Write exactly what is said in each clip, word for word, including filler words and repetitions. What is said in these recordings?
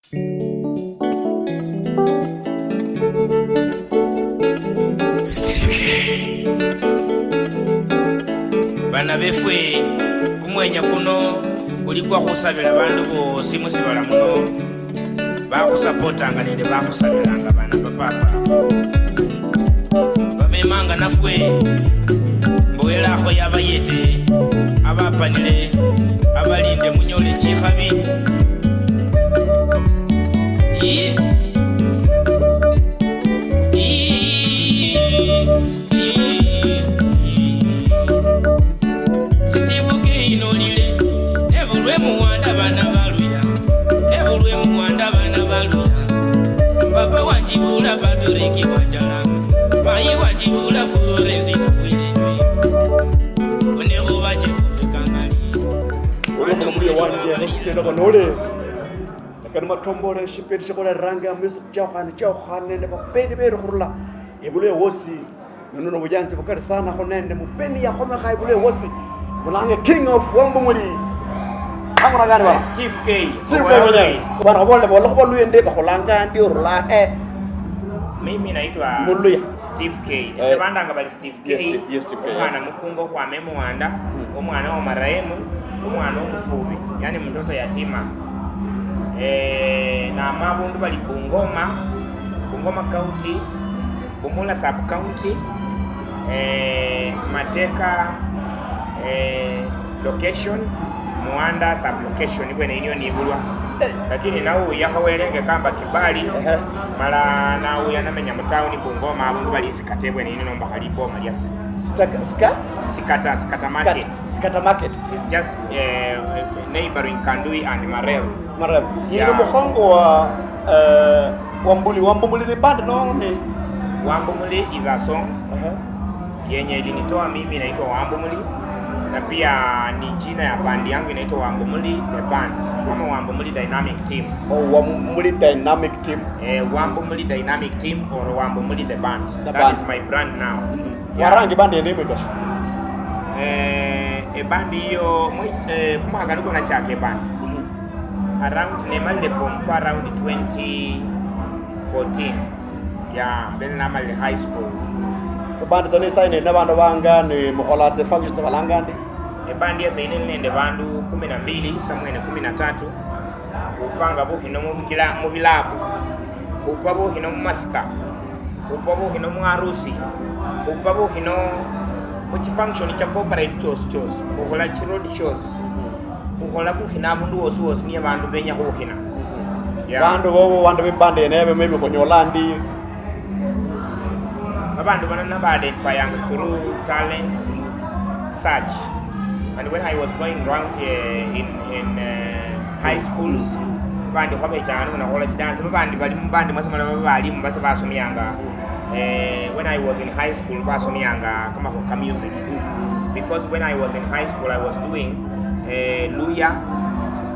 Bana befwe, kumwenya kuno kuli kwa khusabila bandu bosi musibala muno, bakhusapotanga nende bakhusabilanga, bana ba papa. Babemanga nafwe, mboyelakho yabayete, abapanile, abalinde munyole chikhabi. Yi- Yi- Yi- Yi- Steve K nolile, nebulwe muwanda bana baluya, nebulwe muwanda bana baluya. Papa wanjibula Patrick Wanjala, mayi wanjibula Florence Nabwirejwe. Kuneho bache kutuka mali. Oyo mwana mulia wange, nokukenda banole. Lakini matombole shipindi shikhuleranga mwisu chiakhane chiakhane nende bapeni beru khurula ebule wosi. Nono nobuyanzi bukali sana khu nende mupeni yakhomekha ebule wosi. Mulange King of Wambumuli. Amuna gani bana? Steve K. Steve K mwenyewe. Bana khubolele bola khuba luye ndeka khulanga ndi orula he. Mimi naitwa Muluya. Steve K. Eh. Ese bandanga bali Steve K, yes, Steve, yes, Steve K, omwana, yes, mukunga okhwama emuwanda, mm, omwana wa marehemu, omwana omufubi, yani mtoto yatima. Eh, nama abundu bali Bungoma, Bungoma County, Bumula Sub County, eh, Mateka, eh, location, Muwanda sub location, ibwene iniyo nibulwa. Eh. Lakini nawuyakho welenge kamba Kibali, ehe, mala nawuya namenya mu town Bungoma, abundu bali Sikata, ibwene ini nomba khali iboma liasi. Sitaka-, sika? Sikata, Sikata market. Sikata market. It's just, eh, neighboring Kandui and Marel. Marel. Yeah. Ni mukhongo wa, eh, Wambuli, Wambumuli ni band no ni? Wambumuli is a song. Ehe. Yenye ilinitoa mimi inaitwa Wambumuli, na pia ni jina ya band yangu inaitwa Wambumuli The Band, ama Wambumuli Dynamic Team. Oh, Wambumuli Dynamic Team. Eh, Wambumuli Dynamic Team or Wambumuli The Band. The band. That is my brand now. Mm. Yeah. Warangi band yene imwe kasha? Eh, e band iyo, mwe-, eh, kumwaka niko nachaka e band. Mm. Around, nemalile form four around twenty fourteen. Ya, then namalile high school. Ebandi tsa nesayi nende abandu banga ni mukhola tsi functions tsa balanga ndi? Ebandi yase ine nende bandu kumi na mbili, samwene kumi na tatu. Khupanga bukhino mubikila-, mubilabu. Khupa bukhino mumasika. Khupa bukhino muharusi. Khupa bukhino muchifunction cha corporate chosi chosi. Khukhola chi road shows. Khukhola bukhina abundu wosi wosi niye bandu benya khukhina. Yeah. Bandu bobo, bandu bebanda yene ebe maybe khunyola ndi? Babandu bano naba identifyanga through talent search. And when I was going around, eh, in, in, eh, high schools, babandi khwabechanga nibona khukhola chidance, babandi bali mubandi mwase mulala babalimu base basomianga. Eh, when I was in high school, basomianga kamakhuwa ka music. Because when I was in high school, I was doing, eh, Luya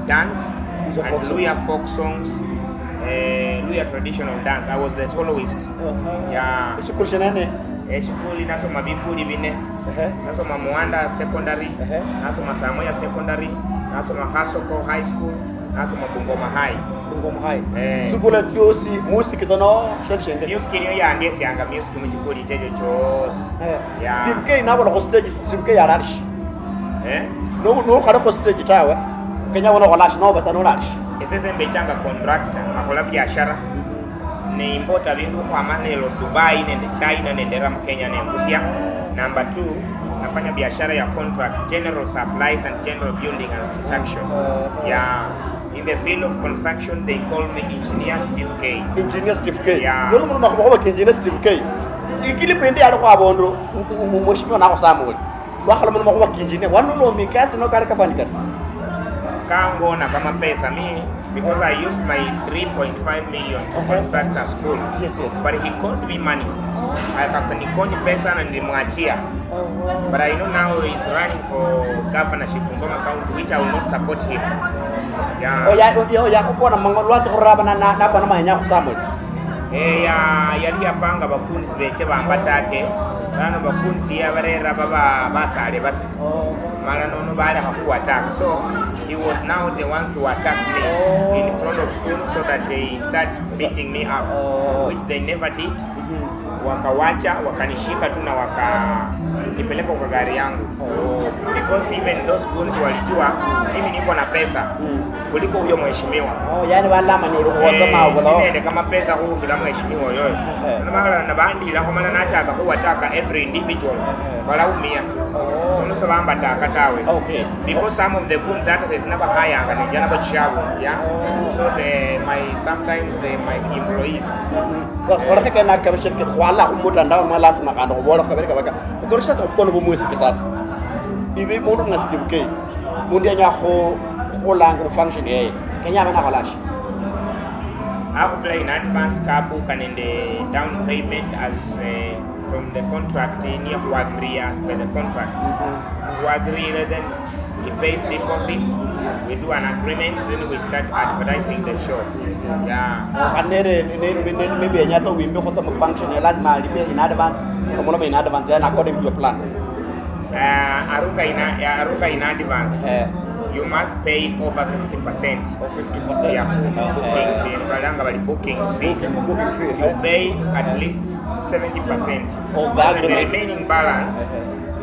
dance and Luya folk songs, eh, Luya traditional dance. I was the soloist. Uh-huh. Yeah. Eshikuli shinene? Eshikuli nasoma bikuli bine. Ehe. Nasoma Muwanda Secondary, ehe, nasoma Samoya Secondary, nasoma Khasoko High School, nasoma Bungoma High. Bungoma High. Eh. Sikula tsiosi, music tsano, shoni shende? Music niyo yandesianga music muchikuli checho choosi. Eh. Yeah. Steve K nabona khu stage, Steve K alalishi? Eh? No, no khale khu stage tawe. Kenya bona kholashi, no bata nolashi? Ese sembechanga contractor, akhola biashara. Niimpota bindu khukhwama lelo Dubai nende China nendera mu Kenya nengusia. Number two, nafanya biashara ya contract, general supplies and general building and construction. Yeah. In the field of construction, they call me Engineer Steve K. Engineer Steve K. Yeah. Nono muno makhuwa khuba ki Engineer Steve K. Ikilipu indi yali khwabondu, mu-, mu-, mu-, mheshimiwa nakho Samuel. Wakhaloma makhuwa ki engineer, wano nomikasi no kali kafani kali? Kangona kamapesa, me, because I used my three point five million to, uh-huh, construct a school. Yes, yes. But he conned me money. Akanikoni pesa na nilimwachia. Uh-huh. But I know now he's running for governorship Bungoma County, which I will not support him. Yeah. Oya, oya, oya, kukona mango, lwatsi khuraba na, na, nafana mahenya khu Samuel. Eh, ya, yali yapanga bakunzi beche bambatake, bano bakunzi yabarera baba basale basi. Mala nono balekha khuwataka. So he was now the one to attack me in front of goons so that they start beating me up, which they never did. Wakawacha, wakanishika tu na wakanipeleka kwa gari yangu. Because even those goons walijua mimi niko na pesa kuliko huyo mheshimiwa. Oh, yani balamanya uli khuwatsa mawulo. Nende kama pesa khukhila mheshimiwa oyo. Nono mala nabandila khumala nachaka khuwataka every individual. Balaumia. Nono sebambataka tawe. Okay. Because some of the goons hata sesi nabahayanga nenja nabo chiabo. Yeah. So the, my, sometimes the, my employees. Basi, khulekhe kene akabishe khwala khumutandao mwa lazima khandi khubola khukabere kabaka. Khukoresha sa bukono bumwesike sasa. Ibi mundu mwa Steve K. Mundu yenya khu-, khulanga mu function yeye. Kenya abe nakhola shi? Akhupila in advance kabuka nende down payment as, eh, from the contract, niye khuagreea as per the contract. Khuagreele, then he pays deposit, we do an agreement, then we start advertising the show. Yeah. Khanere, ne, ne, ne, maybe yenya to wimbe khutsa mu function, ya lazima alipe in advance, omulome in advance, yani according to your plan. Uh, aruka in, aruka in advance. Eh. You must pay over fifty percent. Oh, fifty percent. Yeah, bookings, eh, balanga bali bookings fee. Booking, booking fee, you pay at least seventy percent of the agreement. The remaining balance,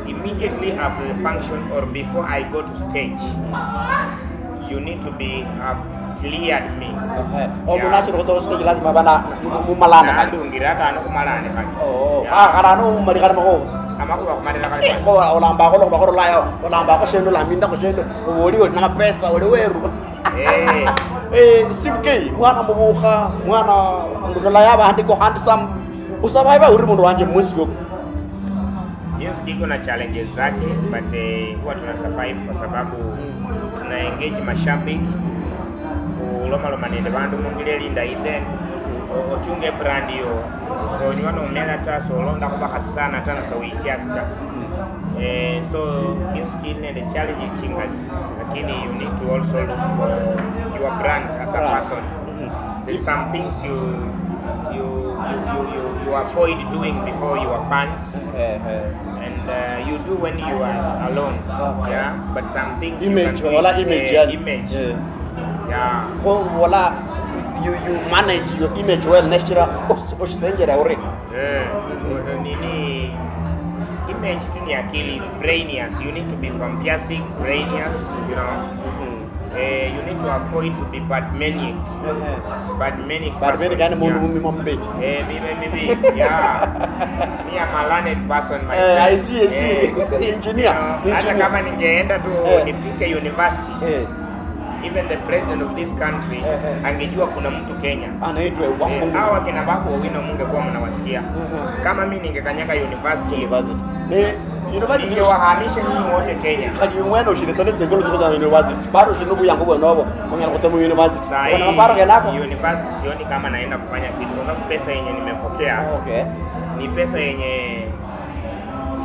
immediately after the function or before I go to stage, you need to be, have cleared me. Omundu nachiri khutsa khustage lazima bana mumalane khali. Nandungire atano khumalane khali. Oh. Yeah. Ah, khali ano mumali khali makhuwa. Amakhuwa khumalira khali. Eh, khali. Ko olambakho lokhuba khurulayo, olambakho shindu, olamindakho shindu, oli, oli namapesa, oli weru. Eh. Eh, Steve K, mwana mubukha, mwana ndolayo abandi ko handsome. Usaba iba uri mundu wanje mwesi yoko. Music iko na challenges zake, but, eh, huwa tuna survive kwa sababu tuna engage mashabiki, khulomaloma nende bandu mungila elindayi, then o-, ochunge brand yo, sonywa nomela ta, solonda khubakhasi sana ta, nasa wisiasi ta. Eh, so music ili nende challenges chingali, lakini you need to also look for your brand as a person. There's some things you, you, you, you, you, you avoid doing before your fans. Eh, eh. And, uh, you do when you are alone. Okay. Yeah, but some things you image, can do wala it, image, eh, yani. Image. Eh. Yeah. Ko wala you, you manage your image well, neshira os-, oshenjera ore. Eh, nini, image tu ni akili, is brainious. You need to be fantastic, brainious, you know. Eh, you need to avoid to be bad manic. Ehe. Bad manic person. Bad manic, yani mundu mumima mbi. Eh, mimi, mimi, yeah. Me, I'm a learned person myself. Eh, I see, I see. Eh, engineer. You know, hata kama ningeenda tu nifike university, even the president of this country angejua kuna mtu Kenya. Anaitwa Wamungu. Eh, hawa kina Babu Owino mungekuwa mnawasikia. Kama mimi ningekanyaga university. University. Ni university. Ningewahamisha nyinyi wote Kenya. Khali mwene ushiri tsone tsingulu tsikuta university. Bado ushiri nobuyangu bwenobo. Kunyala kutema university. Sahi, kuna maparo kenako. University sioni kama naenda kufanya kitu kwa sababu pesa yenye nimepokea, okay, ni pesa yenye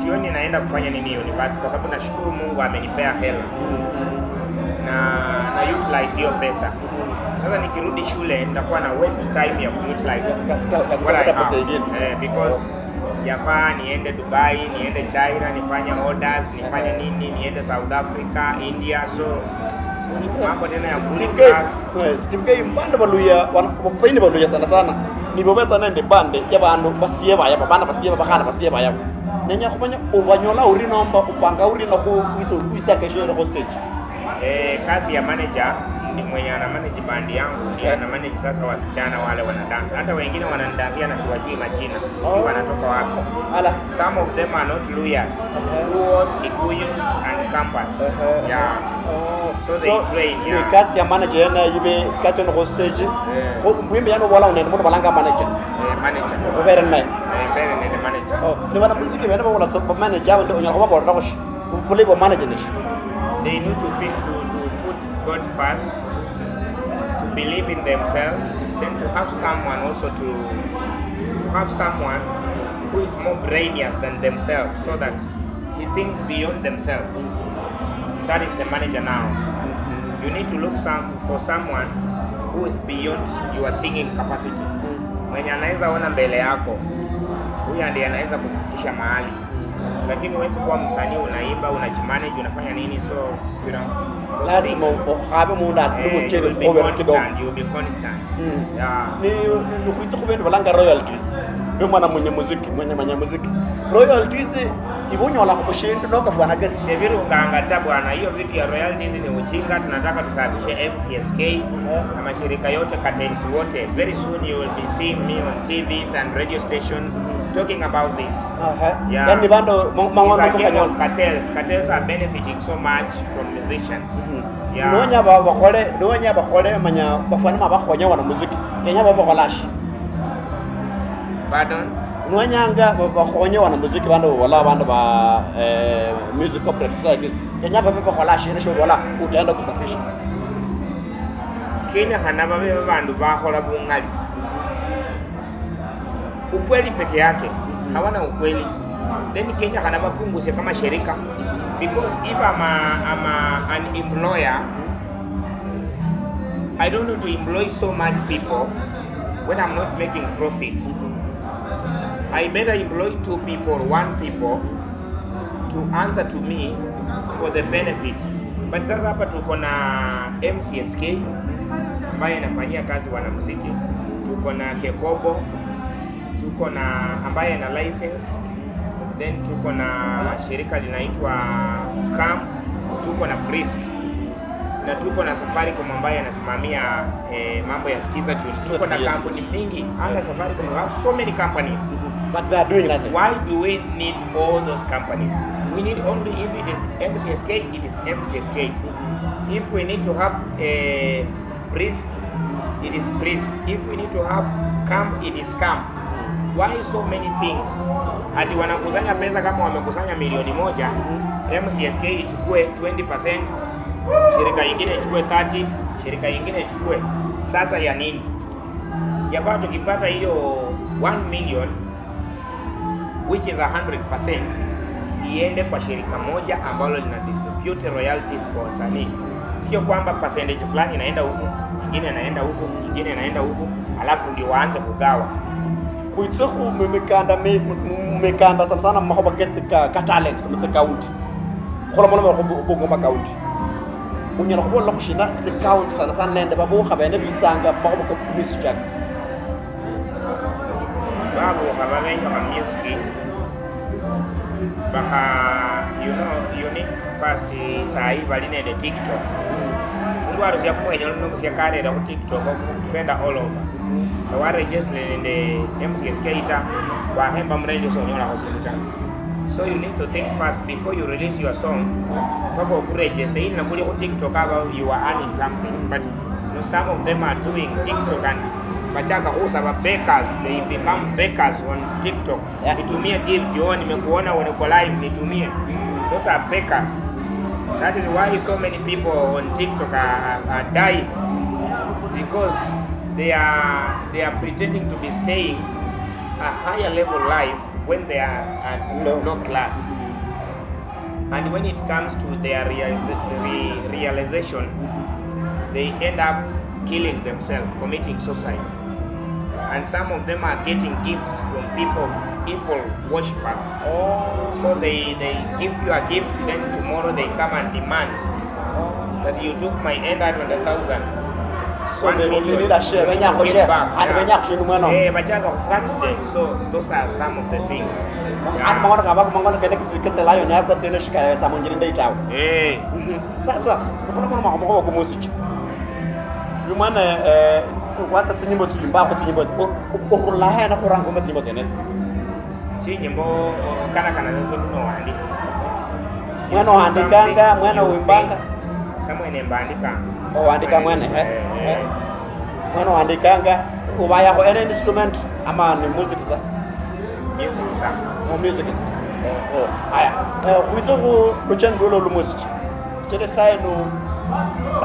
sioni naenda kufanya nini university, kwa sababu nashukuru Mungu amenipea hela. Na, na utilize hiyo pesa. Sasa nikirudi shule nitakuwa na waste time ya kuutilize what I have. Eh, because yafaa niende Dubai, niende China, nifanye orders, nifanye nini, niende South Africa, India, so mambo tena ya full class. Eh, Steve K, mbande baluya, wana, bapaini baluya sana sana. Nibo betsa nende bande ya bandu basiye bayaba, bana basiye bakhana basiye bayaba. Nenya khumanya ubanyola uri nomba upanga uri nakhu witsa, witsa kesho ere khu stage. Eh, kazi ya manager ni mwenye ana manage band yangu, ni ana manage sasa wasichana wale wana dance. Hata wengine wananidansia na siwajui majina, sijui wanatoka wapi. Ala. Some of them are not Luyas. Luos, Kikuyus and Kampas. Yeah. Oh. So they train, yeah. Ni kazi ya manager yana ibe kazi yana khu stage. Yeah. Ko mbwimbe yana bola unene mundu balanga manager. Eh, manager. Ubere naye. Eh, mbere nende manager. Oh, ni bana muziki bene bola manager abo ndio onyala kubabola nakho shi. Bulayi bwa manager ni shi? They need to be, to, to put God first, to believe in themselves, then to have someone also to, to have someone who is more brainious than themselves, so that he thinks beyond themselves. That is the manager now. You need to look some, for someone who is beyond your thinking capacity. Mwenye anaweza ona mbele yako, huyo ndiye anaweza kufikisha mahali. Lakini huwezi kuwa msanii, unaimba, unajimanage, unafanya nini, so, you know, those Lazima things. Ukhabe mundu ati Eh, nibucheri you'll be khubera kidogo. Constant, you'll be constant. Mm. Yeah. Ni ni- nikhwitsa khuba nende balanga royalties. Be mwana mwenye muziki, mwenye manya muziki. Royalties ibo unyola khumushindu nokafwana kari. Shebirunganga ta bwana, hiyo vitu ya royalties ni ujinga. Tunataka tusafishe M C S K Eh. na mashirika yote, cartels wote. Very soon you will be seeing me on T Vs and radio stations talking about this. Aha. Yeah. Yani bandu ma- It's mang'ondo a game of mukanywa. Cartels. Cartels are benefiting so much from musicians. Yeah. Nonya ba- bakhole, nonya bakhole manya bafwana ma bakhonya wana muziki. Kenya ba bakhola shi. Pardon? Nwenyanga ba- bakhonye wana muziki, bandu bola, bandu ba eh, music cooperative societies. Kenya babe bakhola shi, nisho bola utaenda kusafisha. Kenyakhana babe babandu bakhola bung'ali. Ukweli peke yake, hawana ukweli. Then kenyakhana bapunguse kama shirika, because if I'm, a, I'm a, an employer, I don't want to employ so much people when I'm not making profit. I better employ two people, one people to answer to me for the benefit. But sasa hapa tuko na M C S K ambaye inafanyia kazi wanamuziki, tuko na Kekobo, tuko na ambaye ana license, then tuko na shirika linaitwa Cam, tuko na Brisk, na tuko na Safaricom ambaye anasimamia eh, mambo ya Skiza Tune. Tuko na kampuni mingi under Safaricom. We have so many companies. But they are doing nothing. Why do we need all those companies? We need only, if it is M C S K, it is M C S K. If we need to have a Brisk, it is Brisk. If we need to have Cam, it is Cam. Why so many things? Ati wanakusanya pesa, kama wamekusanya milioni moja, M C S K ichukue twenty percent, shirika ingine ichukue thirty, shirika ingine ichukue. Sasa ya nini? Yafaa tukipata hiyo one million, which is a hundred percent, iende kwa shirika moja ambalo lina distribute royalties kwa wasanii. Sio kwamba percentage fulani inaenda huku, ingine inaenda huku, ingine inaenda huku, alafu ndio waanze kugawa. Khwitsekhu mumikanda mi- mu- mumikanda sana sana mumakhuba ketsika ka talents mutsi county. Khulomoloma khu Bu- Bungoma county. Unyala khubola khushina tsi county sana sana nende babukha bene bitsanga mumakhuba ka music chake. Babukha babenyokha music bakha, you know, unique first. Sahi bali nende TikTok. Mundu warusia kumwenya luno musia karera khu TikTok, trend all over. So waregister nende M C S K ta, wakhemba mu radio sonyolakho sindu ta. So you need to think first before you release your song. Paka okuregister, ili nakuli khu TikTok aba you are earning something, but you know, some of them are doing TikTok and bachaka khusaba bakers, they become bakers on TikTok. Yeah. Nitumie gift, oh, nimekuona uko live, nitumie. Those are bakers. That is why so many people on TikTok are, are, are dying, because they are they are pretending to be staying a higher level life when they are at low class. And when it comes to their real, re, realization, they end up killing themselves, committing suicide. And some of them are getting gifts from people, evil worshippers. So they, they give you a gift, then tomorrow they come and demand that you took my eight hundred thousand. So they, they need a share. Benya khushe. And benya khushe mweno. Eh, bachaka kufrax them. So those are some of the things. Ati mang'ondo kaba mang'ondo kene kitsela yo ne ako tsene shikaya tsa munjiri ndei tawe. Eh. Sasa, khona khona makhomo ko music. Yumwana eh kwata tsinyimbo tsiyimba ko tsinyimbo. Okhurula hena khuranga mu tsinyimbo tsenetsi. Tsinyimbo, oh, kana kana sasa kuno wandika. Mwana wandikanga, mwana wimbanga. Samwene mbandika. Owandika mwene, eh? Eh. Mwana wandikanga, ubayakho any instrument ama ni music sa? Music sa. Oh, music sa. Oh, oh. Haya. Eh, khwitse khu luchendo lwo lumusichi. Chele saino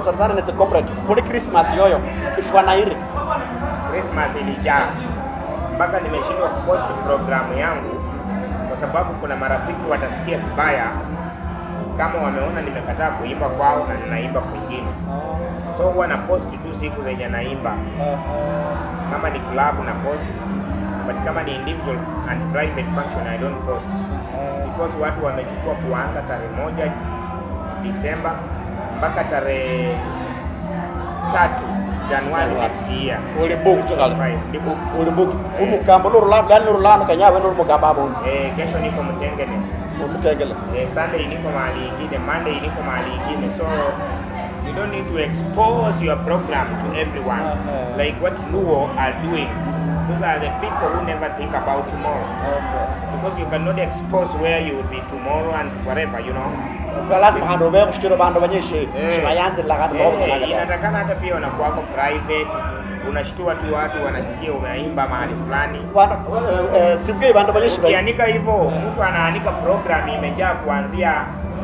sana sana netse corporate. Khuli Christmas yoyo ifwana iri. Christmas ilijaa mpaka nimeshindwa kupost programu yangu kwa sababu kuna marafiki watasikia vibaya kama wameona nimekataa kuimba kwao na ninaimba kwingine. So huwa na post tu siku zenye naimba. Kama ni club na post, but kama ni individual and private function, I don't post. Because watu wamechukua kuanza tarehe moja Disemba mpaka tarehe tatu Januari. Januari. Next year. Uli booked kale. Ndi booked. Uli booked. Eh. Umukamba lurulano, yani lurulano kenya wena uli mukamba abo. Eh, kesho niko Mutengene. Mutengene. Eh, Sunday niko mahali ingine, Monday niko mahali ingine. So you don't need to expose your program to everyone. Uh-huh. Like what Luo are doing. Those are the people who never think about tomorrow. Okay. Because you cannot expose where you will be tomorrow and whatever, you know. Kwa lazima handi obe khushikira bandu banyeshe, eh, shibayanzila khandi eh, bakhola khandi. Inatakana hata pia unakuwako private, unashtua tu watu wanashtukia umeimba mahali fulani. Bana, eh, eh, Steve K, bandu banyeshe ba- Ukianika hivyo, eh, mtu anaanika program imejaa kuanzia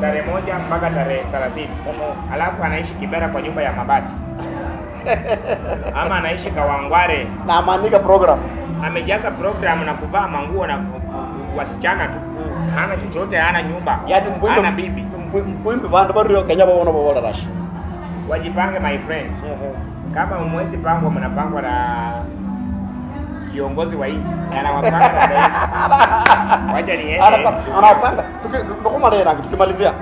tarehe moja mpaka tarehe thelathini. Ehe. Alafu anaishi Kibera kwa nyumba ya mabati. Ama anaishi Kawangware. Na amanika program. Amejaza program na kuvaa manguo na ku-, ku-, wasichana tu. Mm. Hana chochote, hana nyumba, yani mbwimbi, hana bibi. Mbwi-, mbwimbi bandu bario kenya babona babola rashi. Wajipange, my friend. Ehe. Kama mwezi pangwa, mnapangwa na kiongozi wa nchi. Anawapanga na nchi. Wacha niende. Ana-, anawapanga. Tuki-, nokumalira, tukimalizia.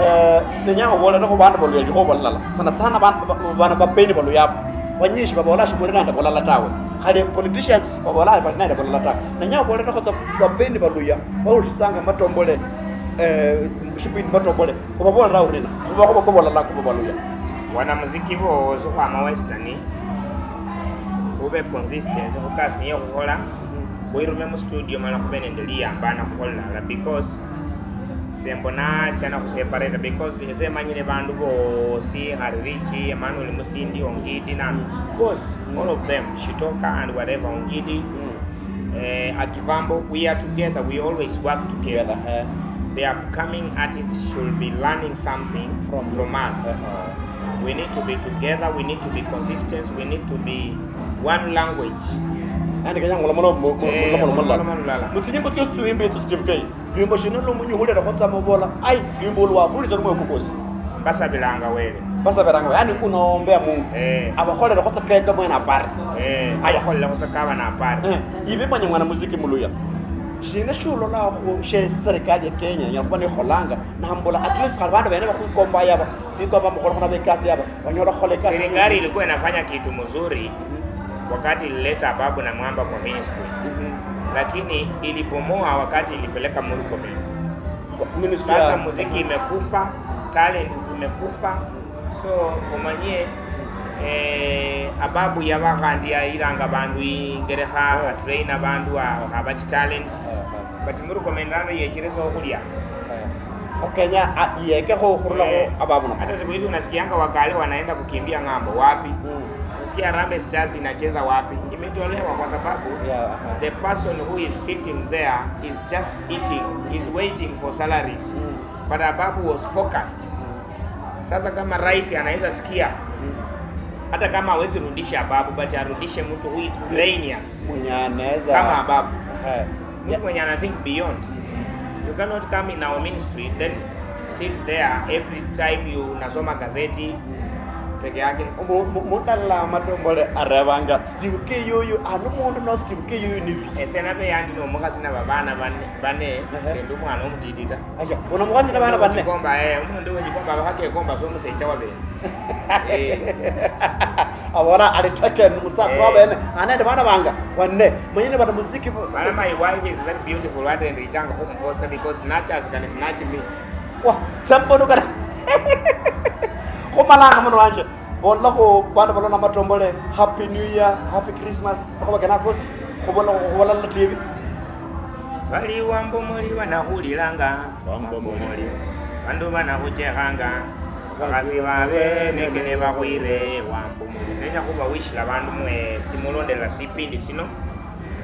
Eh, nenyanga obole nokho bandu baluya likho balala. Sana sana bandu ba-, ba-, bana bapeni baluya abo. Banyishi babola shibuli nende bulala tawe. Khali politicians babola bali nende bulala tawe. Nenyanga obole nokho tsa bapeni baluya. Baulisanga matombole, eh, shipindi matombole. Khubabolera uri na. Khuba, khuba, khubolala khuba baluya. Wanamuziki bosi khwama Western, khube consistent khukasi niye khukhola. Khwirume mu studio mala khube nende liyambana khukhola lala, because sembona chana khuseparate, because ese manyire bandu bosi, Harry Richie, Emmanuel Musindi, Ongidi na bosi, all of them, Shitoka and whatever, Ongidi, eh, Akivambo, we are together, we always work together. Together, eh. The upcoming artists should be learning something from, from us. Uh-huh. We need to be together, we need to be consistent, we need to be one language. Yani kenya ngolomolo mu-, mu-, eh, ngolomolo mulala. Mutsinyimbo tsiosi tsiwimbi etso Steve K. Lwimbo shino lumunyu hulera khotsa mubola. Ai, lwimbo lwa khulisa lumwe kukosi. Basabilanga Wele. Basabilanga Wele. Yani unaombea Mungu. Eh. Abakholera khotsa keka mwena apare. Eh, ai, abakholera khotsa kaba na apare. Eh, ibe manya mwana muziki muluya. Shina shulola khu she serikali ya Kenya ya kuba nikholanga nambula at least khali bandu bene bakhuikomba yaba. Niko bamukhola khuna bekasi aba, banyola khukhola ekasi. Serikali ilikuwa inafanya kitu mzuri wakati ilileta Ababu na Mwamba kwa ministry. Mhm. Lakini ilibomoa wakati ilipeleka Murkomen. Kwa ministry. Sasa ya muziki imekufa, talent zimekufa. So, umanyie, eh, Ababu yaba khandi yailanga bandu Ingerekha, oh, atrain abandu, a-, abachi talent. Eh, eh. But Murkomen nano yechire so khulia. Eh. Okenya, a-, yekekho khurula khu, eh, Ababu na. Hata siku hizi unasikianga wakale wanaenda kukimbia ng'ambo wapi? Mm. Unasikia Harambee Stars inacheza wapi? Imetolewa kwa sababu, yeah, aha, the person who is sitting there is just eating, is waiting for salaries. Mm. But Ababu was focused. Mm. Sasa kama rais anaweza sikia, mm, hata kama hawezi rudisha Ababu, but arudishe mtu who is brainious. Mwenye anaweza kama Ababu. Aha. Mtu mwenye ana think beyond. You cannot come in our ministry, then sit there every time you unasoma gazeti peke yake. Mu-, mu-, mudala matombole arebanga, Steve K yuyu, ano mundu no Steve K yuyu nibi? Ese nabe yandi no mukhasi na babana bane, bane, aha, sendi umwana omutiti ta. Asha, una mukhasi na bana bane? Jikomba, eh, umundu wejikomba, abakhake komba so musecha wabe. Eh. Abona ali taken, musatsa, eh, wabene. Anende bana banga, bane. Manyine bana muziki bu- Bana, my wife is very beautiful, what, and ichanga khumuposta because snatchers can snatch me. Wa, sambono kana. Khumalanga muno wanje. Bolakho bana balona matombole, Happy New Year, Happy Christmas. Bakhoba kena kosi. Khubona, khubona la T V. Bali wambo muli banakhulilanga. Wambo muli. Bandu banakhuchekhanga. Bakhasi babe nengene bakhwire wambo muli. Nenya khuba wishila bandu mwesi mulondela sipindi sino.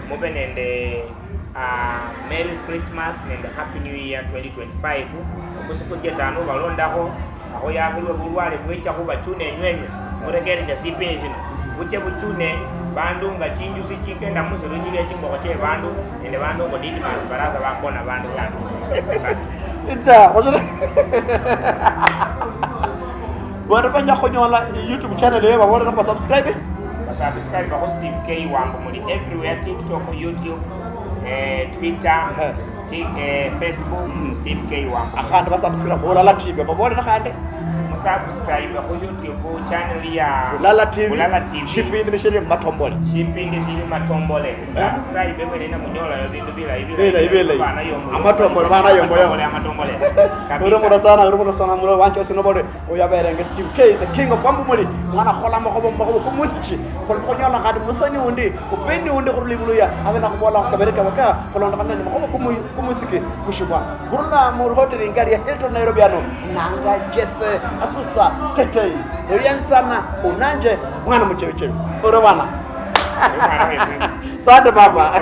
Mube nende, ah, Merry Christmas nende Happy New Year twenty twenty-five. Khusiku sietano balondakho, akho yakhulwe bulwale bwicha khubachune enywenywe. Murekeresha sipindi sino. Buche buchune bandu nga chinjusi chikenda musiru chilia chingokho chie bandu, nende bandu ngo Didmus Barasa bakona bandu bandu. Asante. Itsa, khosole. Bandu benya khunyola YouTube channel eyo, babolera khuba subscribe. Subscribe khu Steve K Wambumuli everywhere, TikTok, YouTube, eh, Twitter, Ehe. Tik- eh, Facebook, Steve K Wambumuli. Akhandi basubscribe khulala T V babolera khandi Musubscribe khu YouTube channel ya Bulala T V. Bulala T V. Shipindi nishiri matombole. Shipindi shili matombole. Musubscribe bwene na munyolayo bindu bilayi Bilayi, bilayi. Bana yombo. Amatombole, bana yombo, yombo. Amatombole. Kabisa. Uri muno sana, uri muno sana, mulo wanje osi nobole. Oyo aberenge Steve K, the king of Wambumuli. Mwana khola makhobo, makhobo kumusichi. Khol- khonyola khandi musani undi, upeni undi khurula ibuluya. Abe nakhubola khukabere kabaka, khulondokhana nende makhobo kumu- kumusiki kushibwa. Khurula mu hoteli ingali ya Hilton Nairobi ano, nanga Jesse Asutsa Tetei. Oyo yansana, unanje, mwana mucherucheru. Ore bana. Sante baba.